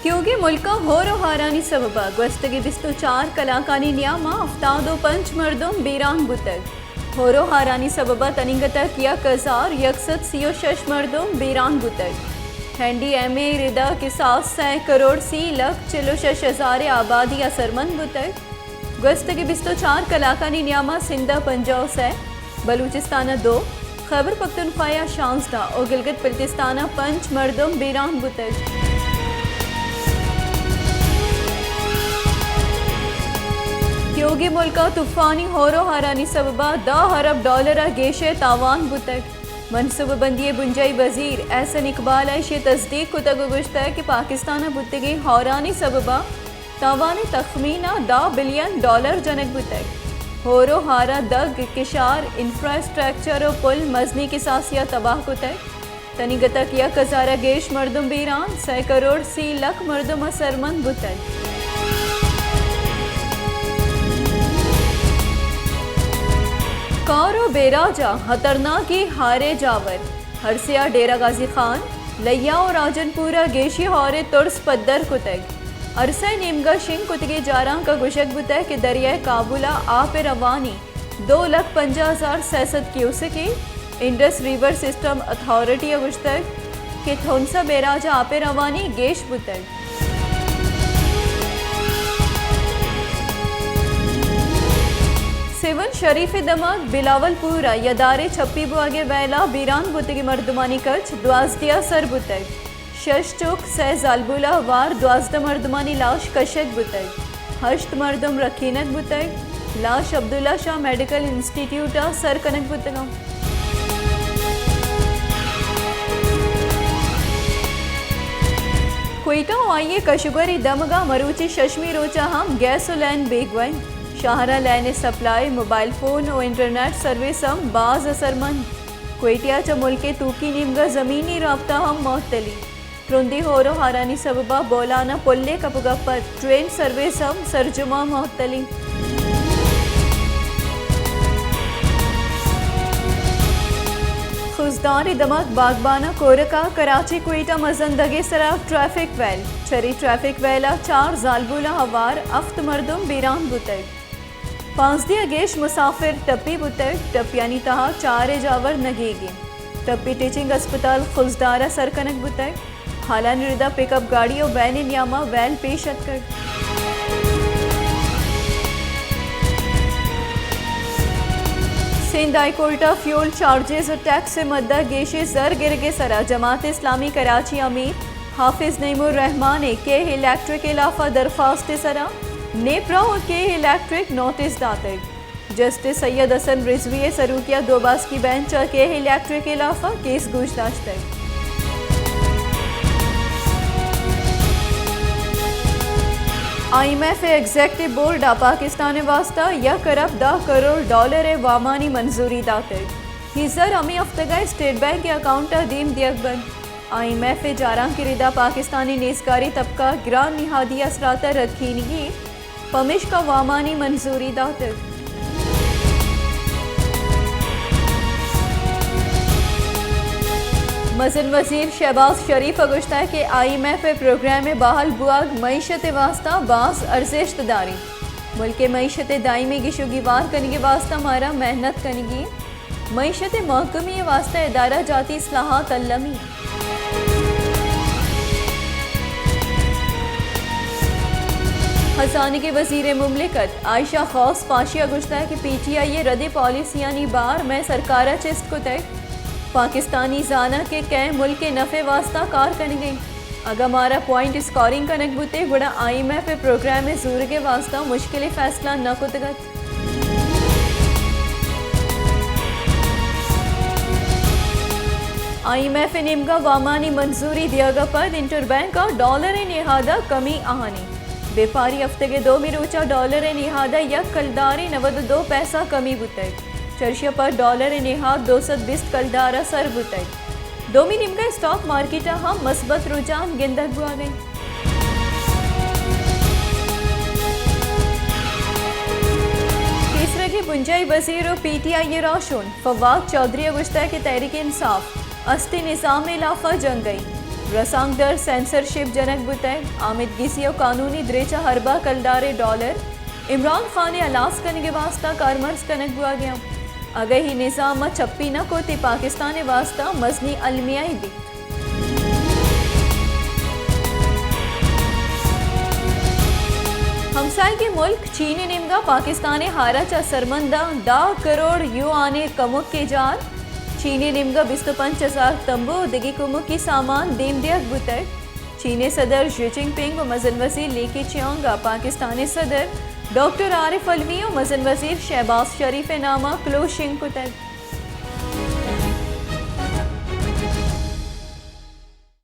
تیوگیں ملک ءَ ہور ءُ ہارانی سبب ءَ گوستگیں بیست ءُ چار کلاکانی نیام ءَ ہفتاد ءُ پنچ مردم بیران بوتگ۔ ہور ءُ ہارانی سبب ءَ تنیگتک یک ہزار یک سد سی ءُ شش مردم بیران بوتگ۔ این ڈی ایم اے ءِ رد ءَ کساس سئے کروڑ سی لکھ چل ءُ شش ہزار ءِ آبادی ءَ سرمند بوتگ۔ گوستگیں بیست ءُ چار کلاکانی نیام ءَ سندھ ءَ پنجاہ ءُ سئے، بلوچستان ءَ دو، خیبر پختونخوا ءَ شانزدہ ءُ گلگت بلتستان ءَ پنچ مردم بیران بوتگ۔ تیوگیں ملک ءَ طوفانی ہور ءُ ہارانی سبب ءَ دہ ارب ڈالر ءَ گیش ءِ تاوان بوتگ۔ منصوبہ بندی ءِ بنجاہی وزیر احسن اقبال ءَ ایشی ءِ تصدیق کتگ ءُ گوشتگ کہ پاکستان ءَ بوتگیں ہورانی سبب ءَ تاوان ءِ تخمین ءَ دہ بلین ڈالر جنگ بوتگ۔ ہور ءُ ہار ءَ دگ، کشار، انفراسٹرکچر ءُ پل مزنیں کساسے ءَ تباہ کتگ۔ تنیگتک یک ہزار ءَ گیش مردم بیران، سئے کروڑ سی لکھ مردم ءَ سرمند بوتگ۔ کار ءُ بیراج ءَ ہترناکیں ہار ءِ جاور۔ ارسے ءَ ڈیرہ غازی خان، لیا ءُ راجن پور ءَ گیشیں ہور ءِ ترس پدر کتگ۔ ارسا ءِ نیمگ ءَ شنگ کتگیں جارانک ءَ گوشگ بوتگ کہ دریائے کابل ءَ آپ ءِ روانی دو لکھ پنجاہ ہزار سئے سد کیوسک ایں۔ انڈس ریور سسٹم اتھارٹی ءَ گوشتگ کہ تھونسا بیراج ءَ آپ ءِ روانی گیش بوتگ۔ سیون شریف ءِ دمگ بلاول پور ءَ یدارے چپی بوگ ءِ ویل ءَ بیران بوتگیں مردمانی کچ دوازدہ ءَ سر بوتگ۔ شش چک، سئے زالبول ءَ ہوار دوازدہ مردمانی لاش کشگ بوتگ۔ ہشت مردم رکینگ بوتگ۔ لاش عبداللہ شاہ میڈیکل انسٹیٹیوٹ ءَ سر کنگ بوتگ اَنت۔ کوئٹہ ءُ آئی ءِ کشگوری دمگ ءَ مروچی ششمی روچ ءَ ہم گیس ءُ لین بیگواہ اِنت۔ شہر ءَ لین ءِ سپلائی، موبائل فون ءُ انٹرنیٹ سروس ہم باز اثرمند۔ کوئٹہ ءَ چہ ملک ءِ توکی نیمگ ءَ زمینی رابطہ ہم معطلی۔ ترندیں ہور ءُ ہارانی سبب ءَ بولان ءَ پلے کپگ ءَ پد ٹرین سروس ہم سرجم ءَ معطلی۔ خضدار ءِ دمگ باگبان ءَ کورک ءَ کراچی کوئٹہ مزن دگ ءِ سرا ٹریفک ویل۔ چرے ٹریفک ویل ءَ چار زالبول ءَ ہوار ہفت مردم بیران بوتگ۔ پانزدہ ءَ گیش مسافر ٹپی بوتگ، ٹپیانی تہا چار ءِ جاور نگیگ اِنت۔ ٹپی ٹیچنگ اسپتال خضدار ءَ سر کنگ بوتگ۔ حالانی رد ءَ پک اپ گاڑی ءُ وین ءِ نیام ءَ ویل پیش اتکگ۔ سندھ ہائی کورٹ ءَ فیول چارجز ءُ ٹیکس ءِ مد ءَ گیشیں زر گرگ ءِ سرا جماعت اسلامی کراچی ءِ امیر حافظ نعیم الرحمان ءِ کیہ الیکٹرک ءِ ہلاف ءَ درخواست ءِ سرا نیپرا ءُ کیہ الیکٹرک نوٹس داتگ۔ جسٹس سید حسن رضوی ءِ سروکی ءَ دوباسکی بینچ ءَ کیہ الیکٹرک ءِ ہلاف ءَ کیس گوش داشتگ۔ آئی ایم ایف ءِ ایگزیکٹو بورڈ ءَ پاکستان ءِ واستہ یک ارب دہ کروڑ ڈالر ءِ وامانی منظوری داتگ۔ اے زر ہمے ہفتگ ءَ اسٹیٹ بینک ءِ اکاؤنٹ ءَ دیم دیگ بنت۔ آئی ایم ایف ءِ جارانک ءِ رد ءَ پاکستانی نیزگاری طبقہ گران نہادی اثرات ءَ رکینگی، پمیشکا وامانی منظوری داتگ۔ مزن وزیر شہباز شریف ءَ گوشتگ کہ آئی ایم ایف ءِ پروگرام ءِ بحال بوگ معیشت ءِ واستہ باز ارزشت داریت۔ ملک ءِ معیشت ءِ دائمی گیش ءُ گیوار کنگ ءِ واستہ مارا محنت کنگی۔ معیشت ءِ محکمی ءِ واستہ ادارہ جاتی اصلاحات المی۔ ہزانگ ءِ وزیر مملکت عائشہ غوث پاشی ءَ گوشتگ کہ پی ٹی آئی ءِ ردیں پالیسیانی بار مئے سرکار ءَ چست کتگ۔ پاکستانی زاناں کہ کئے ملک ءِ نف ءِ واستہ کار کنگ ءَ اِنت۔ اگاں مارا پوائنٹ اسکورنگ کنگ بوتیں، گڑا آئی ایم ایف ءِ پروگرام ءِ زورگ ءِ واستہ مشکلیں فیصلہ نہ کتگ ات۔ آئی ایم ایف ءِ نیمگ ءَ وامانی منظوری دیگ ءَ پد انٹر بینک ءَ ڈالر ءِ نہاد ءَ کمی آہانی۔ بیپاری ہفتگ ءِ دومی روچ ءَ ڈالر ءِ نہاد ءَ یک کلدارے نود ءُ دو پیسہ کمی بوتگ۔ چرشی ءَ پد ڈالر ءِ نہاد دو سد بیست کلدار ءَ سر بوتگ۔ دومی نیمگ ءَ اسٹاک مارکیٹ ءَ ہم مثبت رجحان گندگ بوگ ءَ اِنت۔ پیسریگیں بنجاہی وزیر ءُ پی ٹی آئی ءِ راہشون فواد چوہدری ءَ گوشتگ کہ تحریک انصاف استی نظام ءِ ہلاف ءَ جنگ ءَ اِنت۔ رسانکدر سینسر شپ جنگ بوتگ، آمدگیسی ءُ قانونی دریچ ءَ ارباں کلدار ءِ ڈالر عمران خان ءِ ہلاس کنگ ءِ واستہ کارمرز کنگ بوگ ءَ اَنت۔ اگاں اے نظام ءَ چپی نہ کت، اے پاکستان ءِ واستہ مزنیں المیہ یے بیت۔ ہمساہگیں ملک چین ءِ نیمگ ءَ پاکستان ءِ ہار ءَ چہ سرمنداں دہ کروڑ یوآن ءِ کمک ءِ جار۔ چین ءِ نیمگ ءَ بیست ءُ پنچ ہزار تمبو ءُ دگہ کمکی سامان دیم دیگ بوتگ۔ چین ءِ صدر ژی جن پنگ ءُ مزن وزیر لی کیچیانگ ءَ پاکستان ءِ صدر ڈاکٹر عارف علوی ءُ مزن وزیر شہباز شریف ءِ نام ءَ کلوہ شنگ کتگ۔